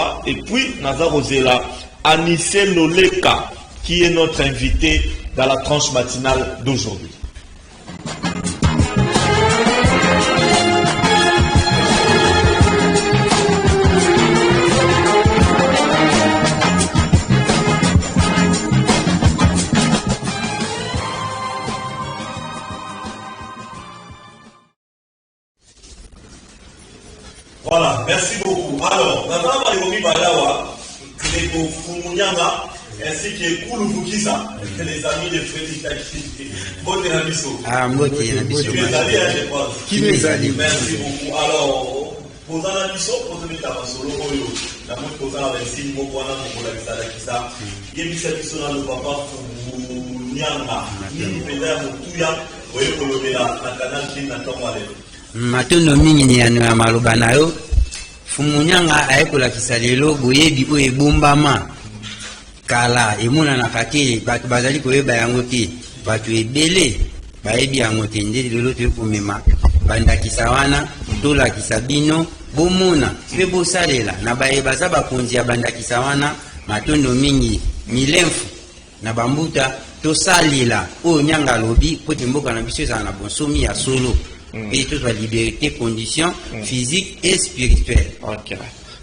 awa et puis naza kozela Anissé Loleka qui est notre invité dans la tranche matinale d'aujourd'hui. Voilà, merci beaucoup. Alors, naza bandeko mibale awa, ndeko Fumunyanga ainsi que Kulu Vukisa, les amis de Freddy Taki. Mbote na biso. Ah, mbote na biso. Kimezali, hein, je pense. Kimezali. Merci beaucoup. Alors, boza na biso po tobeta masolo oyo namoni koza na bainsigne moko wana mokolakisa-lakisa. Yebisa biso nano papa Fumunyanga, nini mpenza ya motuya oye kolobela na Canal Kin na ntongo ya lelo? Matondo mingi na eyano ya maloba na yo. Mfumu Nyanga aye kolakisa lelo boyebi oyo ebombama kala, emonanaka te, bato bazali koyeba yango te, bato ebele bayebi yango te. Nde lelo toye komema bandakisa wana, tolakisa bino, bomona mpe bosalela na baye baza bakonzi ya bandakisa wana. Matondo mingi milemfu na ba mbuta tosalela oyo Nyanga alobi mpo te mboka na biso ezala na bonsomi ya solo mpe tozwa liberite condition physique et spirituelle. Ok.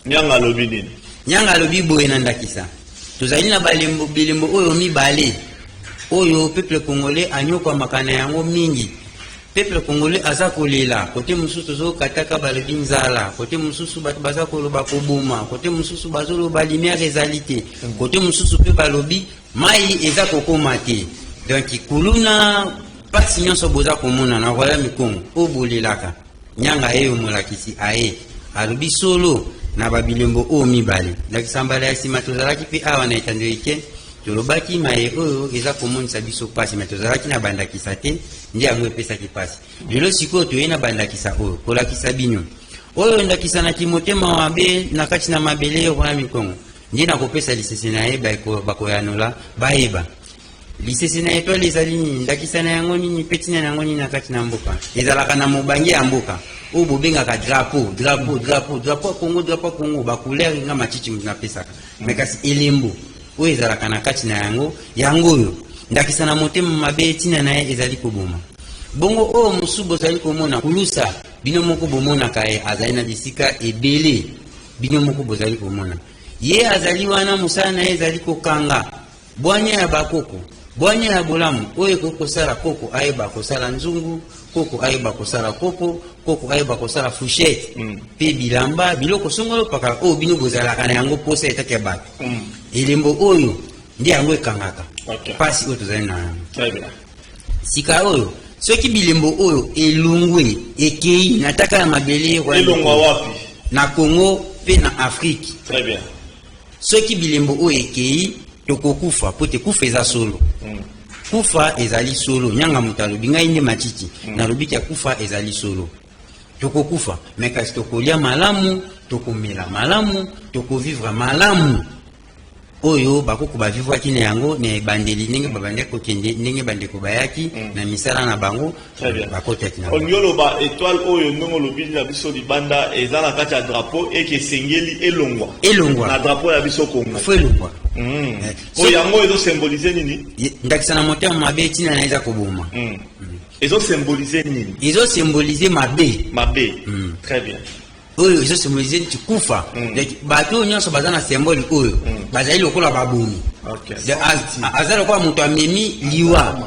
Nyanga alobi nini? Nyanga alobi boye na ndakisa, tozali na balembo, bilembo oyo mibale oyo peuple congolais anyokwamaka na yango mingi. Peuple congolais aza kolela, kote mosusu tozokataka balobi nzala, kote mosusu bato baza koloba koboma, kote mosusu bazoloba lumière ezali te, kote mosusu mpe balobi mai eza kokoma te. Donc kuluna pasi nyonso boza komona na Royaume Congo oyo bolelaka, Nyanga yeyo molakisi aye alobi solo na ba bilembo oyo mibale. Ndakisa mbala ya sima tozalaki mpe awa na etando eke tolobaki maye oyo eza komonisa biso pasi, me tozalaki na bandakisa te, nde yango epesaki pasi. Lelo sikoyo toye na bandakisa oyo kolakisa bino oyo ndakisa na kimotema mabe na kati na mabele Royaume Congo. Nde nakopesa lisese na ye, bakoyanola bayeba. Lisese na etoile ezali nini? Ndakisa na yango nini? Mpe ntina na yango nini na kati na mboka? Ezalaka na mobange ya mboka oyo bobengaka drapeau, drapeau, drapeau, drapeau ya Congo, drapeau ya Congo, ba couleur nga matiti moto napesaka. Mais kasi elembo oyo ezalaka na kati na yango, yango oyo. Ndakisa na motema mabe, ntina na ye ezali koboma. Bongo oyo mosusu bozali komona, kulusa, bino moko bomonaka ye, azali na bisika ebele, bino moko bozali komona. Ye azali wana, mosala na ye ezali kokanga Bwanya ya bakoko, bwanya ya bolamu oyo ekoki kosala koko ayeba kosala nzungu, koko ayeba kosala kopo, koko ayeba kosala fourchette mpe bilamba, biloko songolo pakala oyo bino bozalaka na yango posa etaki ya bato. Elembo oyo nde yango ekangaka pasi oyo tozali na yango. Sika oyo soki bilembo oyo elongwe ekei na taka ya mabele Elongwa wapi? Na Congo mpe na Afrique. Très bien. Soki bilembo oyo ekei, tokokufa, po te kufa eza solo. Kufa ezali solo. Nyanga moto alobi, ngai nde matiti. Nalobi ke kufa ezali solo. Tokokufa, mais kasi tokolia malamu, tokomela malamu, tokovivre malamu. Oyo bakoko bavivwaki na yango na ebandeli, ndenge babandaki kokende, ndenge bandeko bayaki na misala na bango, bakotaki na bango. Olingi oloba etoile oyo ndenge olobi na biso libanda eza na kati ya drapeau eke esengeli elongwa. Elongwa. Na drapeau ya biso Congo. Faut elongwa. Po yango ezo symboliser nini? Ndakisa na motema mabe tina na eza koboma. Ezo symboliser nini? Ezo symboliser mabe. Mabe. Très bien. Oyo ezo symboliser neti kufa. Donc bato oyo nyonso baza na symbole oyo bazali lokola babomi. Donc, aza lokola moto amemi liwa.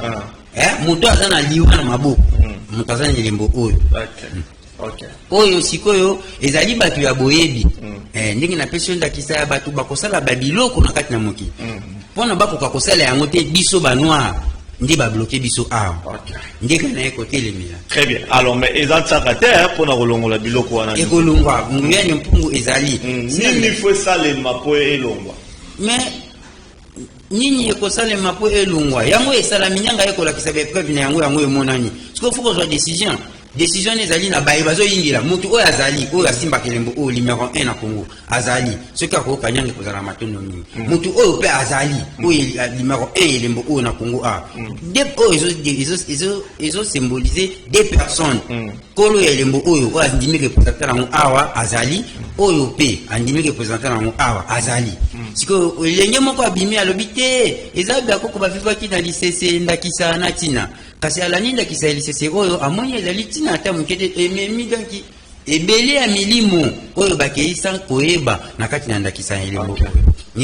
Moto aza na liwa na maboko. Moto aza na elembo oyo. Oyo sikoyo ezali bato ya boyebi. Ndenge napesi yo ndakisa ya bato bakosala ba biloko na kati na mokili. Mpona bakoka kosala yango te, biso ba noir nde ba bloquer biso awa. Nde kaka naye kotelemela. Très bien. Alors, mais eza ntsaka te, hein, mpona kolongola biloko wana. Ekolongwa, nguya ya mpungu ezali. Nini fo esalema mpo elongwa? Mais nini ekosalema mpo elongwa? Yango esalami, nyanga ekolakisa ba épreuve na yango, yango emonani. Sikoyo fo kozwa décision. Décision wana ezali na baye bazoyingela. Motu oyo azali, oyo asimbaka elembo oyo numéro 1 na Congo azali, soki akoyoka nyange kozala matondo mingi. Motu oyo mpe azali oyo numéro 1 elembo oyo na Congo a de oyo ezosymboliser deux personnes. Nkolo ya elembo oyo, oyo andimi représenter yango awa azali, oyo mpe andimi représenter yango awa azali. Sikoyo elenge moko abimi, alobi te eza bakoko bavivaki na lisese, ndakisa na ntina. Kasi alandi ndakisa ya lisese oyo, amoni ezali ntina ata moke te. Ememi donc ebele ya milimo oyo bakeisa koyeba na kati na ndakisa ya elembo oyo.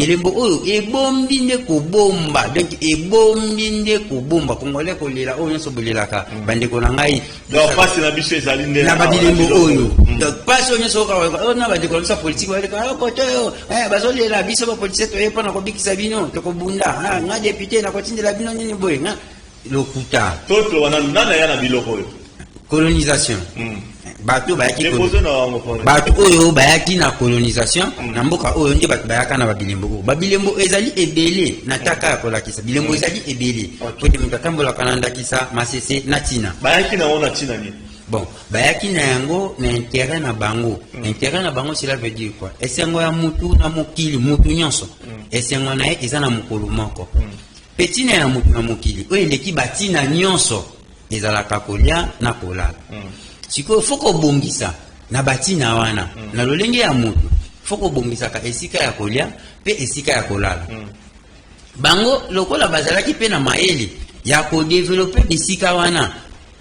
Elembo oyo ebombi nde kobomba, donc ebombi nde kobomba. Congolais kolela oyo nyonso bolelaka, bandeko na ngai. Donc pasi na biso ezali nde na babilembo oyo. Donc pasi oyo nyonso oyo na bandeko na biso ya politike baleka kote oyo bazolela biso, bapoliticien toye mpona kobikisa bino, tokobunda, nga député nakotindela bino nini boye, nga lokuta. To toloba nanu, nani aya na biloko oyo? Colonisation. Bato bayaki Depose na yango mpona bato oyo bayaki na colonisation na mboka oyo nde bato bayaka na babilembo oyo. Babilembo ezali ebele na taka ya kolakisa bilembo ezali ebele, po ete moto atambolaka na ndakisa, masese na ntina. Bayaki na yango na ntina nini? Bon, bayaki na yango na intérêt na bango. Intérêt na bango, cela veut dire quoi? Esengo ya mutu na mokili, mutu nyonso esengo na ye eza na mokolo moko. Mpe ntina ya mutu na mokili oyo eleki batina nyonso ezalaka kolia na kolala. Sikoyo faut kobongisa na batina wana na lolenge ya mutu, faut kobongisaka esika ya kolia mpe esika ya kolala. Bango lokola bazalaki mpe na mayele ya kodévelopper bisika wana,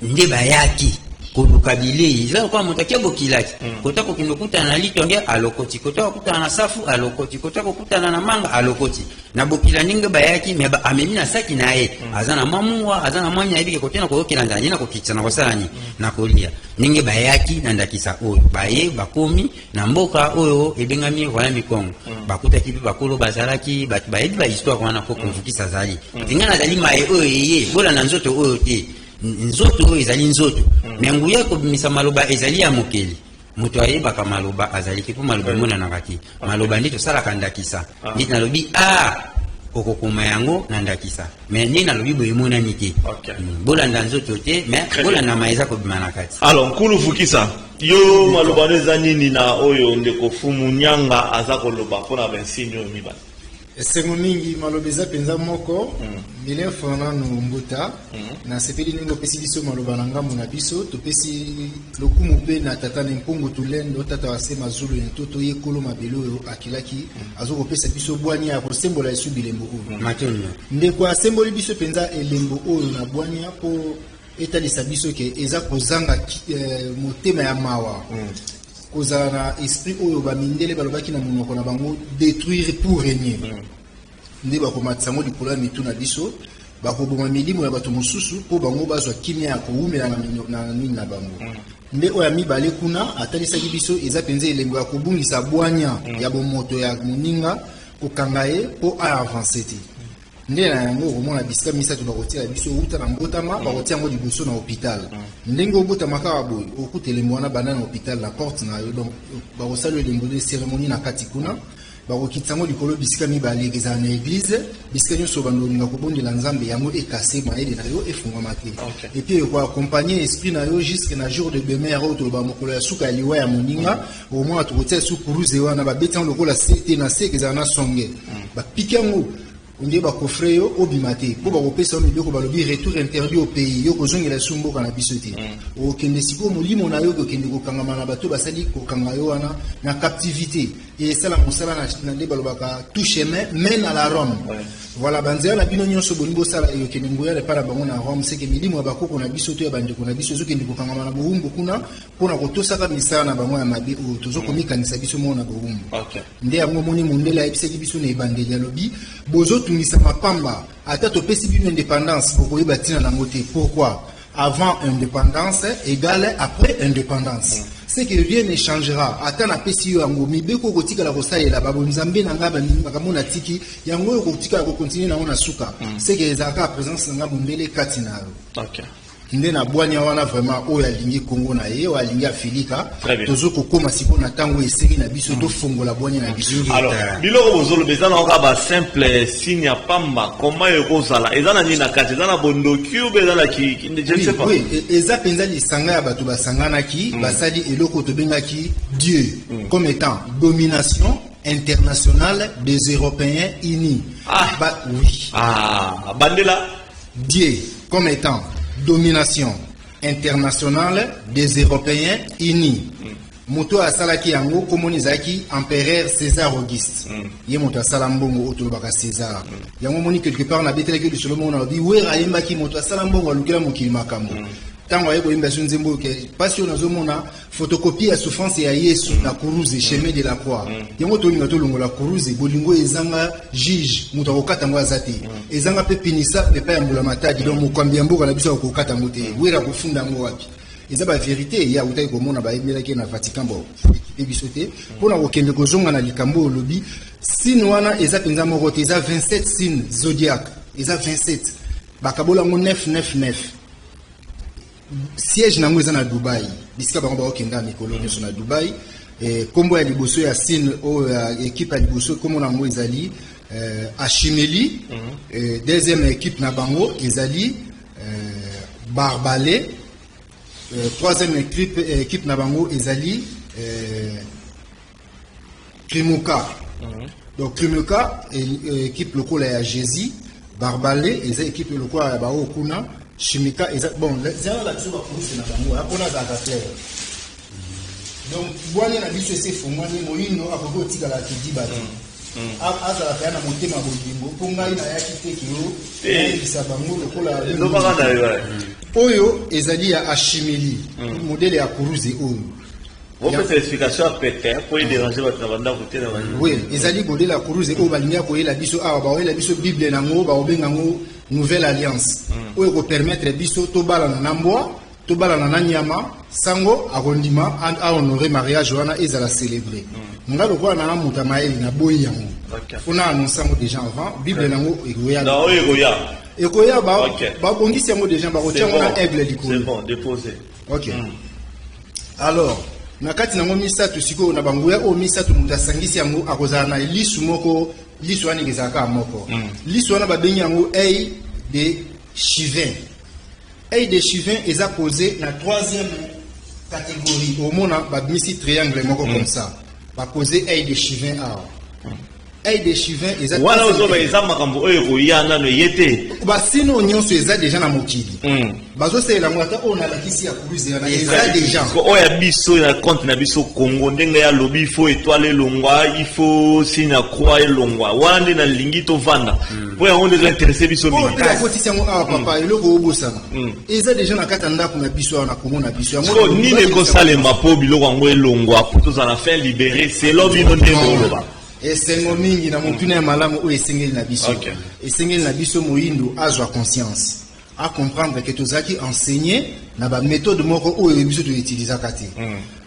nde bayaki koluka bilei. Eza lokola moto akie bokilaki, kota kokende kokutana na litonge, alokoti, kota kokutana na safu, alokoti, kota kokutana na manga, alokoti na bokila. Ndenge bayaki me amemi na saki na ye, aza na mwa mungwa, aza na mwa nini, ayebike kote na koyokela nzala, nde na kokitisa na kosala nini, na kolia. Ndenge bayaki na ndakisa oyo, baye bakomi na mboka oyo ebengami Royaume Congo, bakutaki mpe bakolo bazalaki bato bayebi bahistoire wana. Ko konvukisa azali te, ngai nazali maye oyo eye bolanda nzoto oyo te. Nzoto oyo ezali nzoto, me nguya kobimisa maloba ezali ya mokeli. Moto ayebaka maloba azali te, mpo maloba emonanaka te. Maloba nde tosalaka ndakisa. Neti nalobi a, okokoma yango na ndakisa, me nde nalobi boye emonani te. Bolanda nzoto te, me bolanda ma eza kobima na kati. Alors nkulu Vukisa, yo maloba no eza nini na oyo ndeko Fumu Nyanga aza koloba mpona bainsigne oyo mibale? Esengo mingi, maloba eza mpenza moko. Milin Fernando Mbuta, nasepeli ndenge opesi biso maloba na ngambo na biso. Topesi lokumu mpe na tata na Mpungu Tulendo, tata wa se mazulu ya ntoto, ye kolo mabele oyo akelaki, azokopesa biso bwania ya kosembola esu bilembo oyo. Matondo. Ndeko asemboli biso mpenza elembo oyo na bwania mpo etalisa biso ke eza kozanga motema ya mawa, kozala na esprit oyo bamindele balobaki na monoko na bango, détruire pour régner. Nde bakomatisa yango likolo ya mitu na biso, bakoboma milimo ya bato mosusu mpo bango bazwa kimia ya kowumela na nini na bango. Nde oyo ya mibale kuna atalisaki biso eza mpenza elembo ya kobungisa bwanya ya bomoto ya moninga, kokanga ye mpo aavance te. Nde na yango okomona bisika misato bakotia biso wuta na mbotama. Bakotia yango liboso na hôpital. Ndenge obotama kaka boye, okuta elembo wana banda na hôpital na porte na yo. Donc bakosala elembo de cérémonie na kati kuna. Bakokitisa yango likolo bisika mibale, ezala na église, bisika nyonso bando olinga kobondela Nzambe, yango ekase mayele na yo efungwama te. Et puis ekoaccompagner esprit na yo jusque na jour de demeure oyo toloba mokolo ya suka ya liwa ya moninga. Omona tokotia su kuruze wana, babeti yango lokola se te na se, ezala na songe, bapiki yango nde bacoffrer yo, obima te mpo bakopesa yo mibeko. Balobi retour interdit au pays, yo kozongela su mboka na biso te. Okende sikoyo, molimo na yo kokende kokangama na bato basali kokanga yo wana na captivité. Esala mosala na nde balobaka tout chemin mène à la Rome. Voilà, banzela na bino nyonso bolingi bosala ekokende nguya epai na bango na Rome. Seke milimo ya bakoko na biso to ya bandeko na biso ezokende kokangama na bowumbu kuna mpona kotosaka misala na bango ya mabe oyo tozokomikanisa biso moko na bowumbu. Nde yango omoni mondele ayebisaki biso na ebandeli, alobi bozotungisa mapamba, ata topesi bino indépendance, bokoyeba ntina nango te. Pourquoi? Avant indépendance égale après indépendance. C'est que rien ne changera. Ata napesi yo yango, mibeko okotikala kosalela babonzambe na ngai, makambo natiki yango oyo okotikala kocontinuer nango na suka. C'est que ezalaka présence na ngai mondele kati na yo. Nde na bwania wana, vraiment, oyo alingi Kongo na ye, oyo alingi Afilika, Très bien. Tozo kokóma sikoyo na ntango esengi na biso tofongola bwania na biso. Alors, biloko bozoloba eza na kaka basimple signe ya pamba. Koma ekozala eza na nini na kati? Eza na bondoki ou eza na je ne sais pas. Oui, eza mpenza lisanga ya bato basanganaki, basali eloko oyo tobengaki Dieu comme étant domination internationale des Européens unis. Ah. Oui. Ah, bandela. Dieu comme étant domination internationale des Européens unis. Moto oyo asalaki yango, komoni ezalaki empereur César Auguste. Ye moto asala mbongo oyo tolobaka César. Yango omoni, quelque part nabetelaki lisolo moko, nalobi Wera ayembaki moto asala mbongo alukela mokili makambo. Ntango aye koyemba so nzembo oyo ke mpasi oyo nazomona, photocopie ya souffrance ya Yesu na kuruze, chemin de la croix. Yango tolinga tolongola kuruze. Bolingo ezanga juge, moto akokata yango aza te. Ezanga mpe punissable epai ya mbula matadi. Donc mokambi ya mboka na biso akokata yango te. Wera akofunda yango wapi? Eza bavérité ye awutaki komona, bayembelaki ye na Vatican. Bon, ekipe biso te mpona kokende kozonga na likambo oyo olobi. Signe wana eza mpenza moko te, eza 27 signe zodiaque, eza 27, bakabola yango 999. Siège nango eza na Dubai, bisika bango bakokenda ya mikolo nyonso na Dubai. Nkombo ya liboso ya signe oyo ya équipe ya liboso, nkombo na yango ezali Ashimeli. Deuxième équipe na bango ezali Barbale. Troisième équipe na bango ezali Krimuka. Donc Krimuka, équipe lokola ya Jésus, Barbale eza équipe lokola ya baoyo kuna, Shimika eza bon zala la biso bakurusi na bango ya mpona azalaka clair. Donc bwanya na biso esi efungwani. Moyindo akoki kotikala kidiba te. Azalaka ya na motema bolingo, mpo ngai nayaki te ke yo nayebisa bango lokola lobaka na yo. Oyo ezali ya Ashimeli, modèle ya kuruze oyo. Bopesa explication ya pete po edéranger bato na bandako te na Oui, ezali modèle ya kuruze oyo balingi ya koyela biso awa. Bakoyela biso Bible nango, bakobenga yango Nouvelle Alliance, oyo ekopermettre biso tobalana na mbwa, tobalana na nyama. Sango akondima ahonore mariage wana ezala célébré. Nga lokola na moto ya mayele, naboyi yango. Fo na annonce yango déjà avant. Bible nango ekoya. Na oyo ekoya. Ekoya, babongisi yango déjà, bakotia yango na aigle likolo. C'est bon, déposé. Ok. Alors na kati nango misato sikoyo, na banguya oyo misato, moto asangisi yango akozala na lisu moko. Lisu wana ezalaka kaka moko. Lisu wana babengi yango œil de chivin. Œil de chivin eza posé na troisième catégorie. Omona babimisi triangle moko comme ça, bapose œil de chivin awa. Œil de chivin eza Wana ozoba eza makambo oyo ekoya, nano eye te. Basigne oyo nyonso eza déjà na mokili. Bazosalela yango, ata oyo nalakisi ya kuruze wana eza déjà. Oyo ya biso na compte na biso Congo, ndenge ya lobi, il faut étoile elongwa, il faut signe ya croix elongwa. Wana nde nalingi tovanda, mpo yango nde ezointeresse biso Oyo mingi. mpe bakotisi yango awa, papa, eloko obosana, eza déjà na kati ya ndako na biso awa na Kongo na biso yango. Siko nini ekosalema mpo biloko yango elongwa, mpo tozala fin libéré selon bino ndenge oloba? Esengo mingi na motuna ya malamu oyo esengeli na biso. Esengeli na biso moyindo azwa conscience, acomprendre ke tozalaki enseigné na baméthode moko oyo biso toutilisaka te.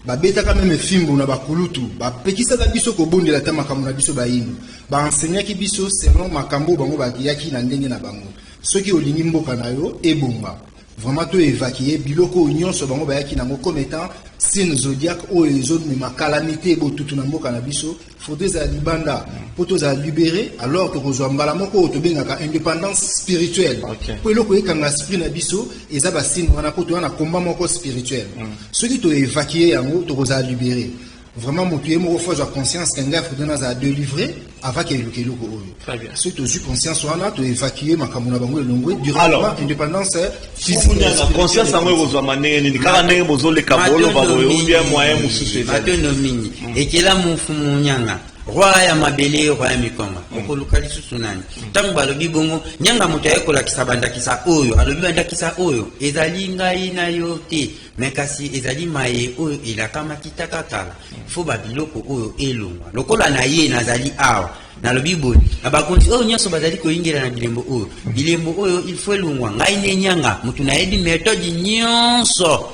Babetaka même fimbu na bakulutu, bapekisaka biso kobondela ata makambo na biso bayindo. Baenseignaki biso selon makambo oyo bango bayaki na ndenge na bango. Soki olingi mboka na yo ebonga vraiment, to évacue biloko oyo nyonso bango bayaki nango comme étant signe zodiaque oyo ezomema calamité, botutu na mboka na biso. Faut ezala libanda mpo tozala libéré. Alors tokozwa mbala moko oyo tobengaka indépendance spirituelle, mpo eloko ekanga esprit na biso eza basigne wana, mpo toza na combat moko spirituel. Soki toévacue yango, tokozala libéré vraiment. Moto ye moko fo azwa conscience ke ngai faudrait nazala délivré avant ke eluka eloko oyo. Très bien. Soki tozwi conscience wana, toévacue makambo na bango, elongwe directement. Alors, indépendance physique. Funyanga, conscience yango ekozwama ndenge nini? Kaka ndenge bozoleka boloba boye, ou bien moyen mosusu ezali? Matondo mingi. Ekelamu mfumu Nyanga, roi ya mabele, roi ya mikonga, okoluka lisusu nani? Ntango balobi bongo, Nyanga moto aye kolakisa bandakisa oyo alobi, bandakisa oyo ezali ngai na yo te, me kasi ezali maye oyo elakamaki taka kala. Fo babiloko oyo elongwa. Lokola na ye nazali awa, nalobi boye na bakonzi oyo nyonso bazali koyingela na bilembo oyo, bilembo oyo il faut elongwa. Ngai nde Nyanga motu nayebi méthode nyonso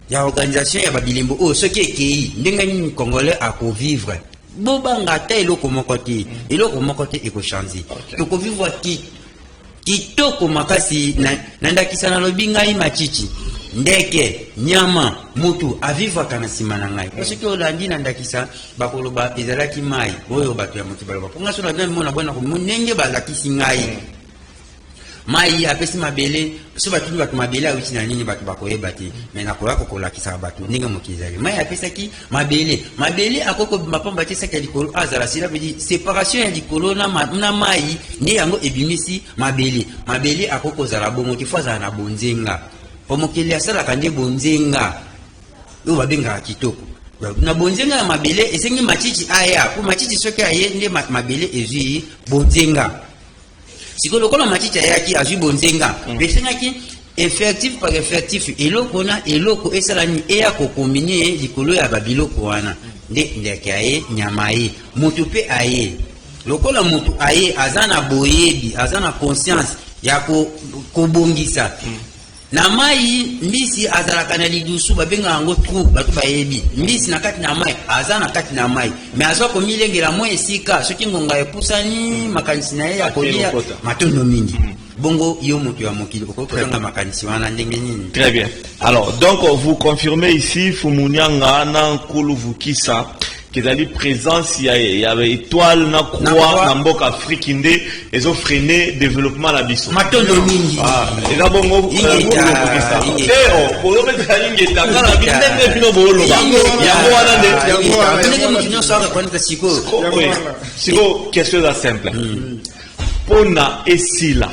ya organisation ya babilembo oyo. Soki ekei, ndenge nini Congolais akovivre? Bobanga ata eloko moko te, eloko moko te ekochange. Tokovivre ki Kitoko makasi na ndakisa nalobi ngai machichi ndeke nyama mutu avivaka na nsima na ngai. Po soki olandi na ndakisa bakoloba ezalaki mai oyo bato ya moto baloba, mpo ngai so nalandi mona bwana ndenge balakisi ngai mai apesi mabele. So batuni bato mabele awuti na nini, bato bakoyeba te. Me nakoya kokolakisaka bato ndenge mokili ezali. Mai apesaki mabele, mabele akoki kobima pamba te. Saki ya likolo azala sila pedi séparation ya likolo na mai nde yango ebimisi mabele. Mabele akoki kozala bongo te, fo azala na bonzenga, po mokili asalaka nde bonzenga oyo babengaka kitoko. Na bonzenga ya mabele esengi matiti aya, po matiti soki aye nde mabele ezwi bonzenga. Sikoyo lokola matiti ayaki azwi bonzenga, esengaki effectif par effectif eloko na eloko esala nini, eya kokombine likolo ya babiloko wana. Nde ndeke aye, nyama aye, motu mpe aye. Lokola motu aye aza na boyebi, aza na conscience ya kobongisa na mai. Mbisi azalaka na lidusu, babengaka yango trou. Bato bayebi mbisi na kati na mai, aza na kati na mai, me azwa komilengela mwa esika soki ngonga epusani, makanisi na ye ya kolia. Matondo mingi. Bongo yo moto ya mokili okoki kozanga makanisi wana ndenge nini? Très bien. Alors, donc, vous confirmez ici, Fumunianga, na Nkulu Vukisa, kezali présence ya étoile na croix na mboka Afrique nde ezo freiner développement na biso. Matondo mingi. Ah, eza bongo. Ingeta. Te, bozobetela ingeta nga na ndenge bino booloba yango wana nde. Ndenge moto nyonso akakoneta sikoyo. Sikoyo question eza simple: mpona esila,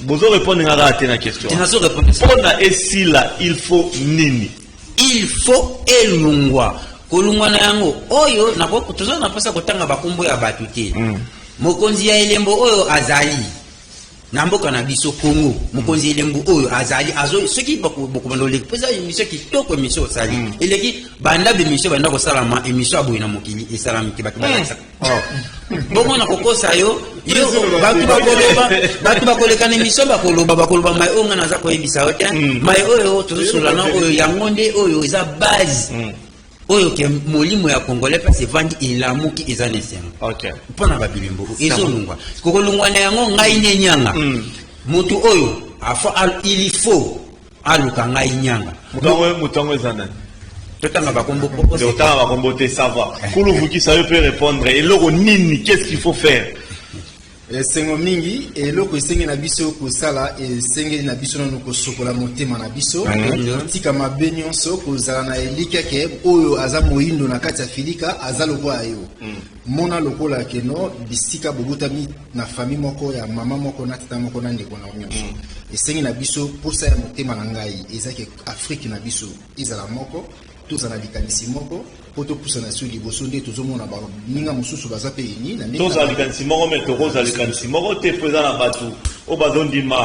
bozo répondre nga kaka te na question, mpona esila il faut nini? Il faut elungwa. Kolungwa na yango oyo toza na mposa kotanga bakombo ya bato te. Mokonzi ya elembo oyo azali na mboka na biso Congo, mokonzi elembo oyo azali azo soki bokobanda oleki, mpo eza émission kitoko, émission osali eleki banda bémission banda kosalama. Émission aboye na mokili esalami te. Bato balakisaka bongo na kokosa yo yo, bato bakoloba, bato bakoleka na émission, bakoloba mai oyo ngai naza koyebisa yo te. Mai oyo tozosola na oyo yango nde oyo eza base oyo ke molimo ya Congolais mpasi evandi, elamuki, eza na esengo mpo na babilembo ezolungwa. Kokolungwa na yango, ngai nde nyanga motu oyo afo il faut aluka ngai nyanga. Moto yango eza nani? Totanga bakombo. Totanga bakombo te, ça va. Kulu Vukisa, yo peut répondre. Eloko nini, qu'est-ce qu'il faut faire? Esengo mingi. Eloko esengi na biso kosala, esengeli na biso nano kosokola motema na biso, kotika mabe nyonso, kozala na elikya ke oyo aza moyindo na kati ya Filika aza lokola yo. Mona lokola keno bisika bobotami na famille moko, ya mama moko na tata moko na ndeko na yo nyonso. Esengi na biso, posa ya motema na ngai eza ke Afrique na biso ezala moko, tozala na likanisi moko mpo topusana so liboso. Nde tozomona baninga mosusu baza mpe eni na ndenge. Tozala likanisi moko, me tokozala likanisi moko te, mpo eza na bato oyo bazondima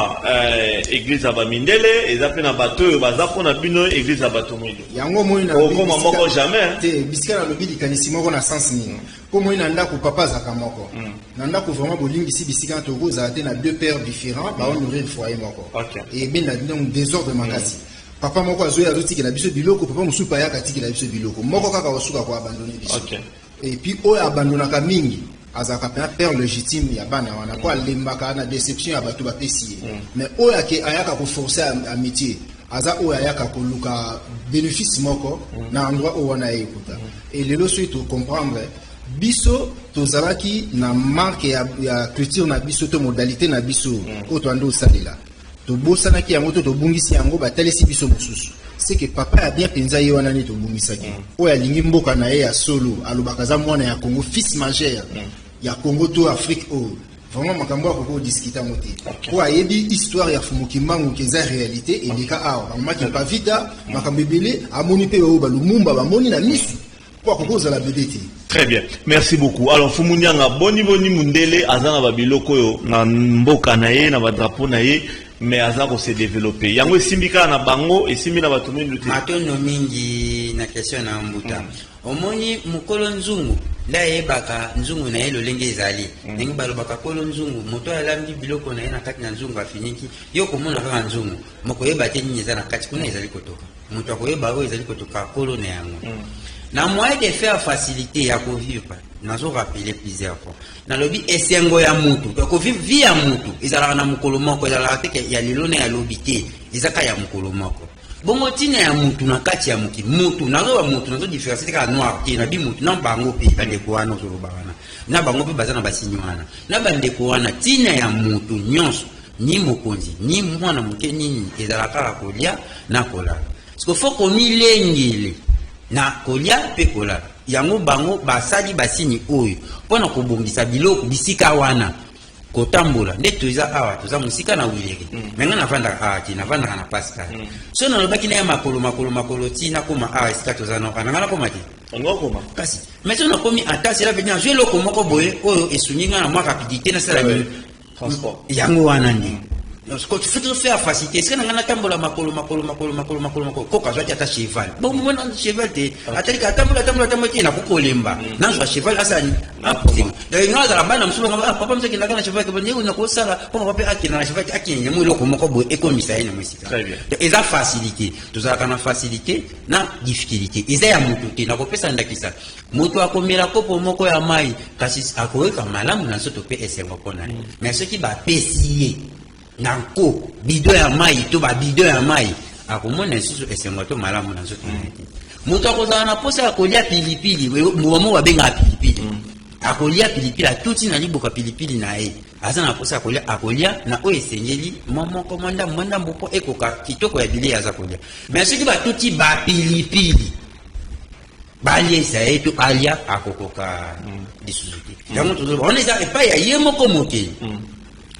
église ya bamindele, eza mpe na bato oyo baza mpona bino église ya bato mwindo. Yango moi na Okoma moko jamais. Te, bisika nalobi likanisi moko na sens nini? Mpo moi na ndako papa azalaka moko na ndako. Vraiment bolingisi bisika na tokozala te na deux pères différents baonourrir foyer moko. Ebenda donc désordre makasi. Papa moko azoya azotikela biso biloko, papa mosusu mpe ayaka atikela biso biloko. Moko kaka osuka koabandonner biso. Et puis oyo abandonaka mingi azalaka mpenza père légitime ya bana wana, po alembaka na déception ya bato bapesi ye. Mais oyo ake ayaka koforcer amitié, aza oyo ayaka koluka bénéfice moko na endroit oyo wana ye ekuta. Et lelo soki tocomprendre, biso tozalaki na marque ya culture na biso to modalité na biso oyo toandi osalela, tobosanaki yango to tobungisi yango, batalisi biso mosusu. C'est que papa ya bien mpenza ye wana nde tobungisaki. Oyo alingi mboka na ye ya solo, alobaka aza mwana ya Congo, fils majeur ya Congo to Afrique oyo, vraiment makambo akoki odiscuter yango te, po ayebi histoire ya Fumu Kimbangu ke eza réalité eleka awa, bamamaki Pavita, makambo ebele amoni mpe oyo balumumba bamoni na misu, po akoki kozala bebe te. Très bien, merci beaucoup. Alors Fumunianga, boni boni mundele aza na babiloko oyo na mboka na ye, na badrapeau na ye, mais aza kose développer? Yango esimbi kaka na bango, esimbi na bato mindu te? Matondo mingi na question na mbuta. Omoni, mokolo nzungu nde ayebaka nzungu na ye lolenge ezali. Ndenge balobaka, kolo nzungu, moto oyo alambi biloko na ye na kati na nzungu afiniki, yo komona kaka nzungu, mokoyeba te nini eza na kati kuna ezali kotoka. Moto akoyeba oyo ezali kotoka, kolo na yango. Na moyen de faire facilité ya kovivre, nazorappeler plusieurs fois, nalobi esengo ya mutu ya kovivre, vie ya mutu ezalaka na mokolo moko, ezalaka te ke ya lelo na ya lobi te, ezaka ya mokolo moko. Bongo ntina ya mutu na kati ya mokili, mutu nazoba, mutu nazodifférencier te kaka noir te, nabi mutu na bango mpe bandeko wana ozoloba wana, na bango mpe baza na basigne wana na bandeko wana. Ntina ya mutu nyonso, ni mokonzi ni mwana moke, nini ezalaka kaka kolia na kolala. Parce que faut komilengele na kolia mpe kolala. Yango bango basali basigne oyo mpona kobongisa biloko bisika wana kotambola. Nde toza awa, toza mosika na Huileries, me ngai navandaka awa te, navandaka na Pascal. So nalobaki na ye makolo makolo makolo ti nakóma awa esika toza noka na ngai, nakóma te. Olinga okoma. Kasi mais so nakomi, ata cela veut dire nazwi eloko moko boye oyo esungi ngai na mwa rapidité, nasala nini? Transport. Yango wana nde faut tofaire facilité. Esika na ngai natambola makolo makolo makolo makolo makolo makolo, koko azwaki ata cheval. Bon, mona cheval te, atalika atambola atambola atambola te, nakoki kolemba, nazwa cheval, asala nini? Donc ngai azala bana mosusu banga, ah, papa mosu akendaka na cheval, ndenge nakosala mpo papa mpe akenda na cheval, akende mo eloko moko boye ekomisa ye na mosika. Très bien. Donc eza facilité, tozalaka na facilité na difficulté, eza ya motu te. Nakopesa ndakisa: moto akomela kopo moko ya mai, kasi akoyoka malamu na nzoto mpe esengo mpo na ye. Mais soki bapesi ye na nko bidon ya mai to babidon ya mai, akomona lisusu esengo to malamu na nzoto na ye te. Moto akozala na posa ya kolia pilipili, mbuma moko babengaka pilipili, akolia pilipili, atuti na liboka pilipili na ye, aza na posa ya kolia, akolia na oyo esengeli, mwa moko, mwa ndambo, mwa ndambo, mpo ekoka kitoko ya bilei aza kolia. Mais soki batuti bapilipili, baliesa ye to alia, akokoka lisusu te. Yango tozoloba wana eza epai ya ye moko mokeli.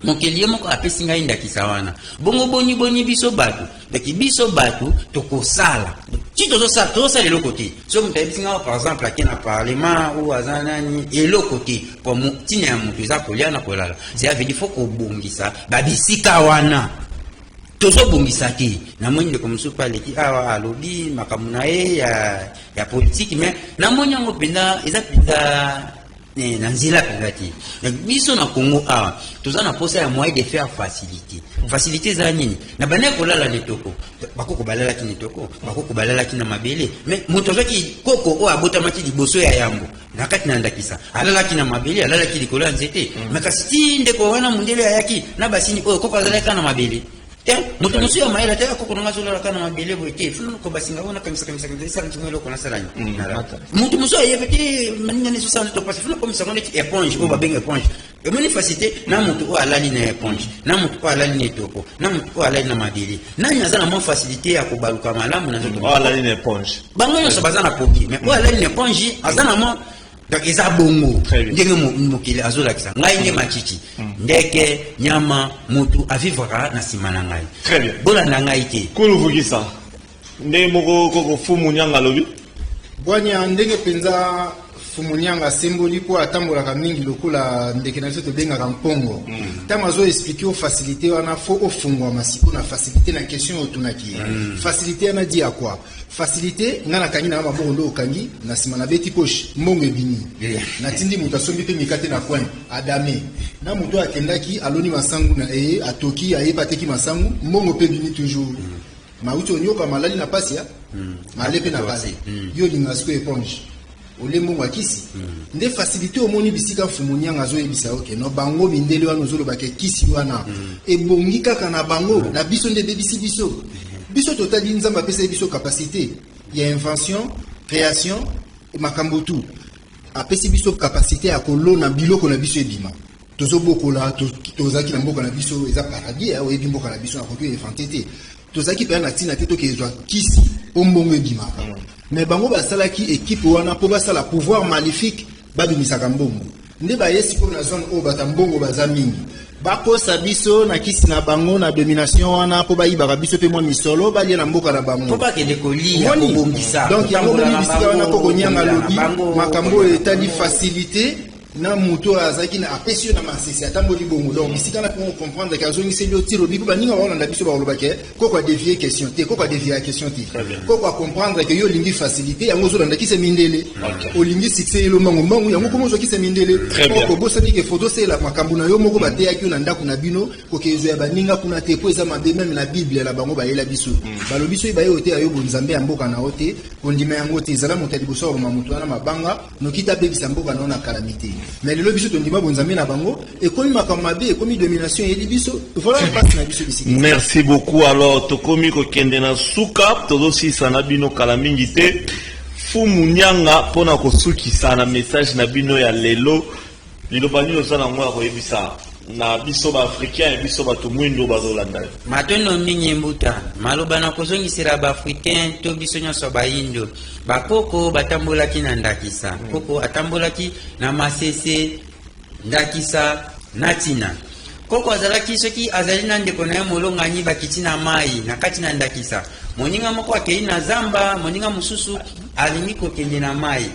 Mokeli ye moko apesi ngai ndakisa wana. Bongo boni boni biso bato? Donc biso bato tokosala ti tozosala, tozosala eloko te. So moto ayebisi ngai, par exemple, ake na parlement oyo aza nani, eloko te, po ntina ya moto eza kolia na kolala. Cela veut dire faut kobongisa babisika wana, tozobongisa te. Namoni ndeko mosusu mpe aleki awa, alobi makambo na ye ya politike, mais namoni yango mpenza eza mpenza na nzela mpenza te. Donc biso na Congo awa toza na posa ya moyen de faire facilité. Facilité eza nini? Na bandaki kolala netoko, bakoko balalaki netoko, bakoko balalaki na mabele. Mais moto azwaki koko oyo abotamaki liboso ya yambo na kati na ndakisa, alalaki na mabele, alalaki likolo ya nzete. Mais kasi ti ndeko wana mondele ayaki na basigne oyo, koko azalaki kaka na mabele te. Moto mosusu ya mayele te, koko nanga azolala kaka na mabele boye te, funa ko basinga oyo nakangisakangisa esala ntingo eloko nasala nini. Moto mosusu ayebi te maninga nde ezosala nzoto pasi, funa komisango neti éponge oyo babenga éponge. Emoni facilité na moto oyo alali na éponge, na moto oyo alali na etoko, na moto oyo alali na mabele, nani aza na mwa facilité ya kobaluka malamu na nzoto? Oyo alali na éponge. Bango nyonso baza na poki, mais oyo alali na éponge aza na mwa. Donc eza bongo. Très bien. Ndenge mokili azolakisa ngai nde matiti, ndeke, nyama, motu avivraka na nsima na ngai. Très bien. Bolanda ngai te. Kuluvukisa ndenge moko koko Fumu Nyanga alobi. Bwanya ndenge mpenza Fumu Nyanga asemboli, mpo atambolaka mingi lokola ndeke na biso tobengaka mpongo. Ntango azoexpliquer o facilité wana, faut ofungwama sikoyo na facilité na question oyo otunaki ye. Facilité wana di ya quoi? Facilité, ngai nakangi nanga maboko, nde okangi na nsima, nabeti poche, mbongo ebimi. Natindi moto asombi mpe mikate na coin, adame na moto oyo akendaki aloni masangu na eye, atoki, ayebi, ateki masangu, mbongo mpe ebimi toujours. Mauti onyoka malali na pasi ya male mpe na pale. Yo olingaka sikoyo éponge, olie mbongo ya kisi nde facilité. Omoni bisika Mfumu Nyanga azoyebisa yo ke no, bango mindele wana ozolobaka kisi wana ebongi kaka na bango, na biso nde ebebisi biso. Biso totali, Nzambe apesaki biso capacité ya invention, création, makambo tu. Apesi biso capacité ya kolona biloko na biso ebima, tozobokola. Tozalaki na mboka na biso, eza paradis. Oyebi mboka na biso, nakoki inventer te. Tozalaki mpenza na ntina te tokezwa kisi mpo mbongo ebimaka. Mais bango basalaki équipe wana mpo basala pouvoir maléfique, babimisaka mbongo. Nde baye sikoyo na zone oyo bato ya mbongo baza mingi, bakosa biso na kisi na bango na domination wana, mpo bayibaka biso mpe mwa misolo, balia na mboka na bango. Mpo bakende kolia. Omoni? Kobongisa. Donc yango kotambola moni na bisika wana bango, koko Nyanga kolia na alobi bango, makambo oyo kolia na etali bango. facilité. Na moto oyo azalaki na apesi yo na masese, atamboli bongo. Donc bisika na mpo comprendre ke azongiseli yo tiro bipo. Baninga baolanda biso bakoloba ke koko adévier question te, koko adévier ya question te. Koko acomprendre ke yo olingi facilité, yango ozolanda kisa mindele, olingi succès yelo mbangu mbangu, yango komo ozwa kisa mindele. Koko obosani ke foto osala makambo na yo moko, bateyaki yo na ndako na bino, kokezwa ya baninga kuna te, po eza mabe. Même na Bible na bango bayela biso, balobi soki baye oteya yo bonzambe ya mboka na yo te, kondima yango te, ezala moto ya liboso akoma moto wana mabanga, noki te abebisa mboka na yo na calamité. Mais lelo biso tondima bonzambe na bango, ekomi makambo mabe, ekomi domination eyeli biso. Voilà mpasi na biso bisika. Merci beaucoup. Alors tokomi kokende na suka, tozosisa na bino kala mingi te. Fumu Nyanga, mpona kosukisa na message na bino ya lelo, liloba nini oza nango ya koyebisa na biso baafricain, biso bato mwindo bazolanda yo? Matondo mingi, mbuta. Maloba na kozongisela baafricain to biso nyonso bayindo, bakoko batambolaki na ndakisa. Koko atambolaki na masese, ndakisa na ntina. Koko azalaki, soki azali na ndeko na ye molongani, bakiti na mai na kati na ndakisa, moninga moko akei na zamba, moninga mosusu alingi kokende na mai.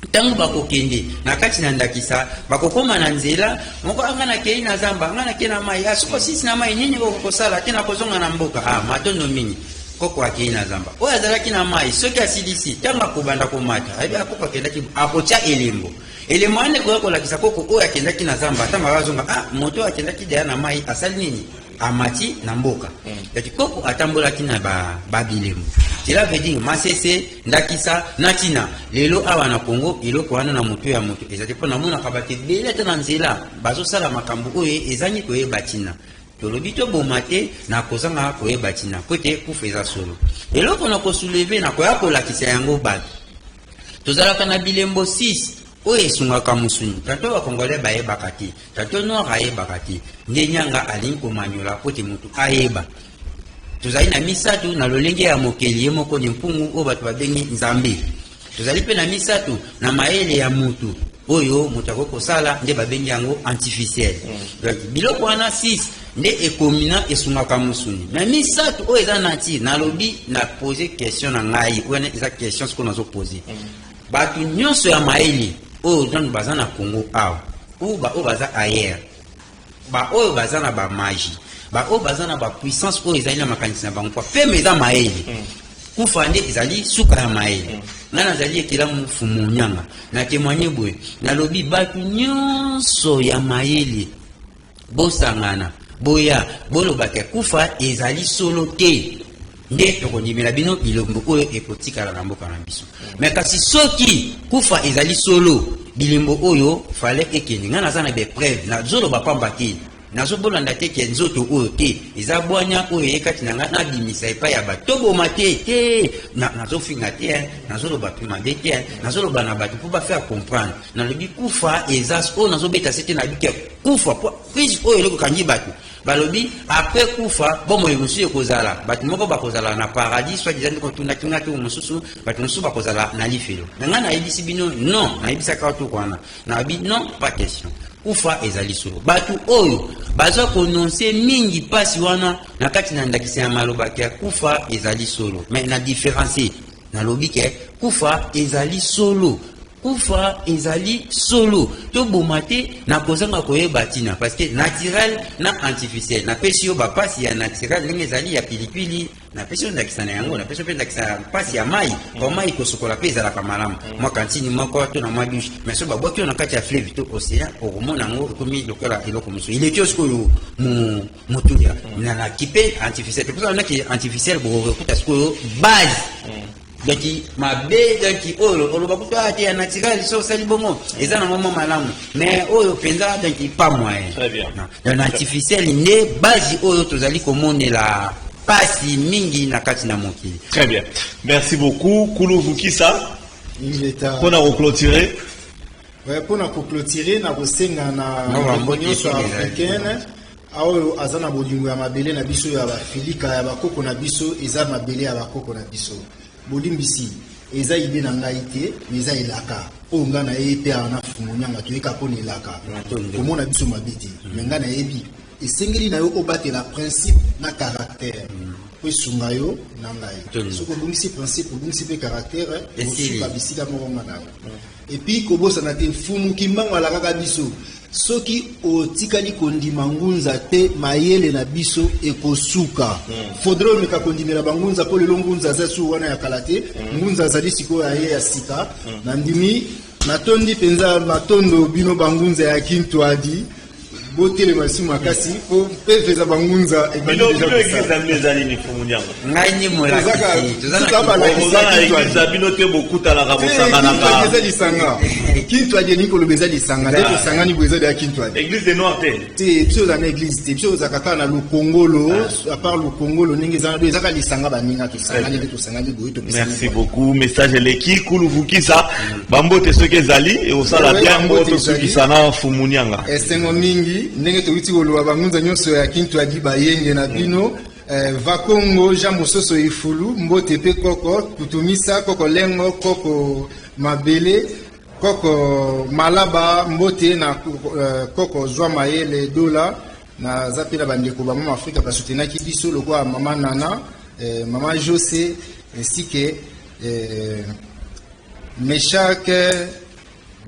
Ntango bakokende na kati na ndakisa, bakokóma na nzela moko: "Anga nakei na zamba, anga nakei na mai." "Soki osisi na mai, nini okokosala te?" "Nakozonga na mboka." "Ah, matondo mingi." Koko akei na zamba, oyo azalaki na mai, soki asilisi, ntango akobanda komata, ayebi akoko akendaki, akotya elembo. Elembo wana ekoya kolakisa koko oyo akendaki na zamba. Ntango azonga, ah, moto oyo akendaki deya na mai asali nini? Amati na mboka. Donc koko atambolaki na babilembo, cela veut dire masese, ndakisa na ntina. Lelo awa na Congo, eloko wana na moto ya moto eza te, mpo namonaka bato ebele ata na nzela bazosala makambo oyo ezangi koyeba ntina. Tolobi toboma te na kozanga koyeba ntina, po ete kufa eza solo. Eloko na kosoulever, na koya kolakisa yango bato, tozalaka na bilembo 6 oyo esungaka mosuni. Tato bakongolais bayebaka te, tato noir ayebaka te. Nde Nyanga alingi komanyola po te motu ayeba. Tozali na misato na lolenge ya mokeli ye moko, ni mpungu oyo bato babengi Nzambe. Tozali mpe na misato na mayele ya mutu oyo moto akoki kosala, nde babengi yango artificiel. Donc biloko wana 6 nde ekomi na esungaka mosuni. Mais misato oyo eza nature, nalobi na pose question na ngai, oyo eza question sikoyo nazopose bato nyonso ya mayele oyo nanu baza na Congo awa, oyo baoyo baza ailleurs, baoyo baza na bamagie, baoyo baza na bapuissance oyo ezali na makanisi na bango, po peme eza mayele. Kufa nde ezali suka ya mayele. Ngai nazali ekelamu Fumu Nyanga, na témoigne boye, nalobi bato nyonso ya mayele bosangana, boya bolobaka kufa ezali solo te, nde tokondimela bino bilembo oyo ekotikala na mboka na biso. Mais kasi soki kufa ezali solo, bilembo oyo fale ekende. Ngai naza na bapreuve, nazoloba pamba te, nazobolanda te ke nzoto oyo te eza bwanya oyo eye kati na ngai, nabimisa epai ya bato. Toboma te te, nazofinga te, nazoloba mpe mabe te, nazoloba na bato mpo bafaire comprendre. Nalobi kufa eza oyo nazobeta se te, nayebi ke kufa po prise oyo eloko ekangi bato. Balobi après kufa bomoi mosusu ekozala, bato moko bakozala na paradis, soit disant ndeko tunaki nga to mosusu, bato mosusu bakozala na lifelo. Na ngai nayebisi bino non, nayebisaka toko wana, nayebi non, pas question. Kufa ezali solo. Bato oyo baza koannoncer mingi mpasi wana na kati na ndakisa ya maloba ke kufa ezali solo, mais na différencie, nalobi ke kufa ezali solo, kufa ezali solo, toboma te na kozanga koyeba ntina, parce que naturel na artificiel, napesi yo bapasi ya naturel ndenge ezali ya pilipili, napesi yo ndakisa na yango, napesi yo mpe ndakisa ya mpasi ya mai, po mai kosokola mpe ezalaka malamu, mwa kantini moko to na mwa douche. Mais so babwaki yo na kati ya fleuve to océan, okomona yango ekomi lokola eloko mosusu, eleki yo sikoyo motuya na kipe artificiel. Te mposa naki artificiel, bokokuta sikoyo base. Donc mabe, donc oyo oloba kutu te ya naturel, so osali bongo eza nango mwa malamu, mais oyo mpenza donc pas moyen. Très bien. Donc artificiel nde base oyo tozali komonela pasi mingi na kati na mokili. Très bien, merci beaucoup Kulu Vukisa. Ingeta. Mpona koclôturer. Ouais, mpona koclôturer, na kosenga na No, ndeko bambote nyonso esengeli. africaine oyo aza na bolingo ya mabele na biso ya bafilika ya bakoko na biso, eza mabele ya bakoko na biso. Bolimbisi, eza idée na ngai te, mais eza elaka oyo ngai nayebi mpe awa na Fumu Nyanga, toyeka mpona elaka. Matondo. Komona biso mabe te, mais ngai nayebi esengeli na yo obatela principe na caractère po esunga yo na ngai. Matondo. Soki obungisi principe, obungisi mpe caractère. Esili. Osuka bisika moko nga na yo. Et puis kobosana te, Mfumu Kimbangu alakaka biso, soki otikali kondima ngunza te, mayele na biso ekosuka. Faudrait omeka kondimela bangunza, mpo lelo ngunza aza su wana ya kala te. Ngunza azali sikoyo aye ya sika. Nandimi, natondi mpenza, matondo bino bangunza ya Kintwadi. Botelema su makasi mpo mpe eza bangunza ebandi Bino deja bino kosala. Église na bino eza nini, Mfumu Nyanga? Ngai nde molakisi. Toza na Toza Oza na Kintwadi. église na bino te, bokutanaka, Te, Kintwadi eza bosanganaka? lisanga. Kintwadi elingi koloba eza lisanga nde tosangani boye, eza deya Kintwadi. Église de noir te? Te, biso oza na église te, biso ozalaka kaka na lokongolo. À part lokongolo ndenge eza na eza kaka lisanga, baninga tosangani nde tosangani boye, topesani. Merci beaucoup, message eleki. Kuluvukisa, bambote soki ezali ekosala Ouais, bien mpo bambote. tosukisa na Mfumu Nyanga. Esengo mingi ndenge towuti koloba, bangunza nyonso ya Kintwadi bayenge na bino. Vakongo Jean Mososo Ifulu, mbote mpe koko Kutumisa, koko Lengo, koko Mabele, koko Malaba, mbote na koko Zwa Mayele Dola. Naza mpe na bandeko bamama Afrika basutenaki biso lokola mama Nana, mama Jose, ainsi que Meshak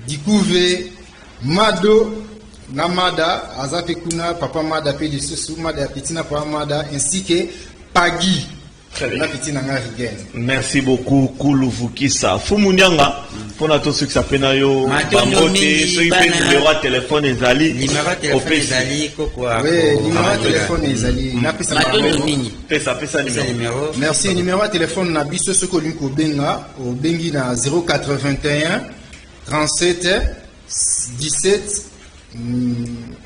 Dikuve Mado na Mada aza mpe kuna, papa Mada mpe lisusu Mada ya peti na papa Mada, ainsi que Pagi Très bien. na peti na nga Rigen. Merci beaucoup, Kuluvukisa. Fumu Nyanga, mpona tosukisa mpe na yo, Matondo bambote mingi, soki mpe bana. numero ya telefone ezali, Numero ya telefone opesi. ezali koko. Oui, numéro ya telefone ezali, napesa Matondo bango. mingi. Pesa, pesa pesa numero. Numero. Merci. Numéro ya telefone na biso, soki olingi kobenga, obengi na 081 37 17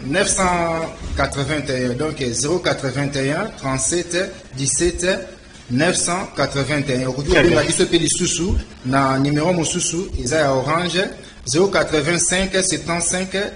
981. Donc 081 37 17 981. Okoki Très kobenga bien. biso mpe lisusu na numéro mosusu, eza ya Orange, 085 75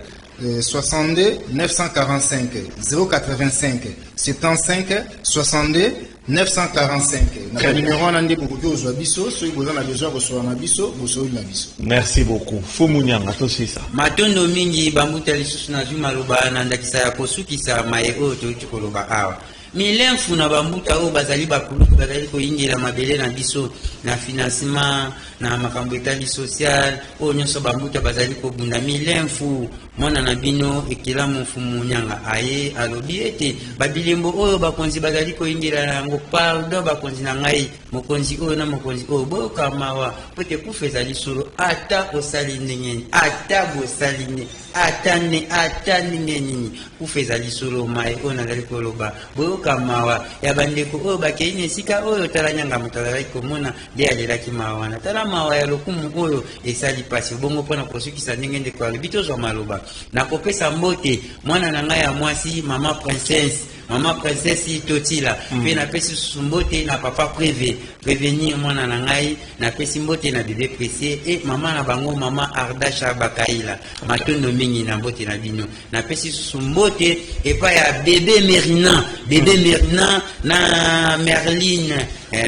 62 945, 085 75 62 945. Na Très bien. banimero wana nde bokoki kozwa biso. Soki boza na besoin ya kosola na biso, bosoli na biso. Merci beaucoup, Fumu Nyanga, tosisa. Matondo mingi, bambuta. Lisusu nazwi maloba na ndakisa ya kosukisa maye oyo toyuti koloba awa. Milemfu na bambuta oyo bazali bakulutu, bazali koyingela mabele na biso na financement, na makambo etali social, oyo nyonso bambuta bazali kobunda. Milemfu, mwana na bino Ekelamu Mfumu Nyanga aye alobi ete babilembo oyo bakonzi bazali koyingela na yango, pardon bakonzi na ngai, mokonzi oyo na mokonzi oyo, boyoka mawa po ete kufa ezali solo. Ata osali ndenge nini, ata bosali nde ata ne ata ndenge nini, kufa ezali solo. Mai oyo nazali koloba, boyoka mawa ya bandeko oyo bakei na esika oyo. Tala Nyanga, moto azalaki komona nde alelaki mawa wana. Tala mawa ya lokumu oyo esali pasi bongo. Mpona kosukisa, ndenge ndeko alobi, tozwa maloba. Nakopesa mbote mwana na ngai ya mwasi, mama Princesse, mama Princesse Totila. Mpe napesi susu mbote na papa Préve Prévenir, mwana na ngai. Napesi mbote na bébé Précieux e mama na bango, mama Ardasha Bakaila. Matondo mingi na mbote na bino. Napesi susu mbote epai ya bébé Merina, bébé Merina na Merline,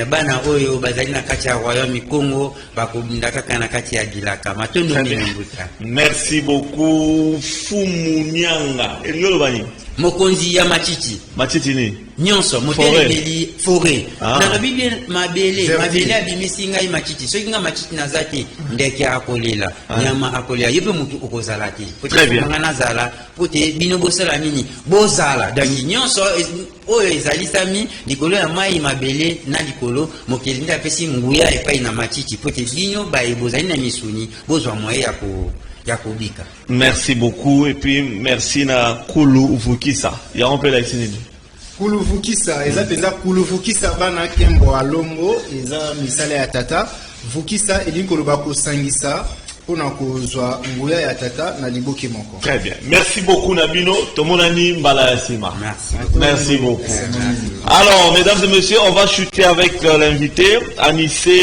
bana oyo bazali na kati ya royaume Congo, bakobunda kaka na kati ya bilaka. Matondo Très mingi, bien. mbuta. Merci beaucoup, Fumu Nyanga. Elingi oloba nini? Mokonzi ya matiti. Matiti nini? Nyonso motelemeli forêt. Ah. Nalobi bien, mabele. Verdure. Mabele abimisi ngai matiti. Soki ngai matiti naza te, ndeke akolela, nyama akolela, ye mpe motu okozala te. Po te Très bien. nga nazala po te bino bosala nini, bozala. Donc nyonso oyo ezalisami likolo ya mai, mabele na likolo, mokili nde apesi nguya epai na matiti po te bino baye bozali na misuni bozwa moye ya kobika. Merci beaucoup et puis merci na Kulu Vukisa. Yango mpe elakisi nini? Kuluvukisa eza mpenza kuluvukisa bana nkembo alongo, eza misala ya tata. Vukisa elingi koloba kosangisa mpona kozwa nguya ya tata na liboke moko. Très bien. Merci beaucoup na bino. Tomonani mbala ya sima. Merci. Merci beaucoup. Alors, mesdames et messieurs, on va chuter avec l'invité, Anissé.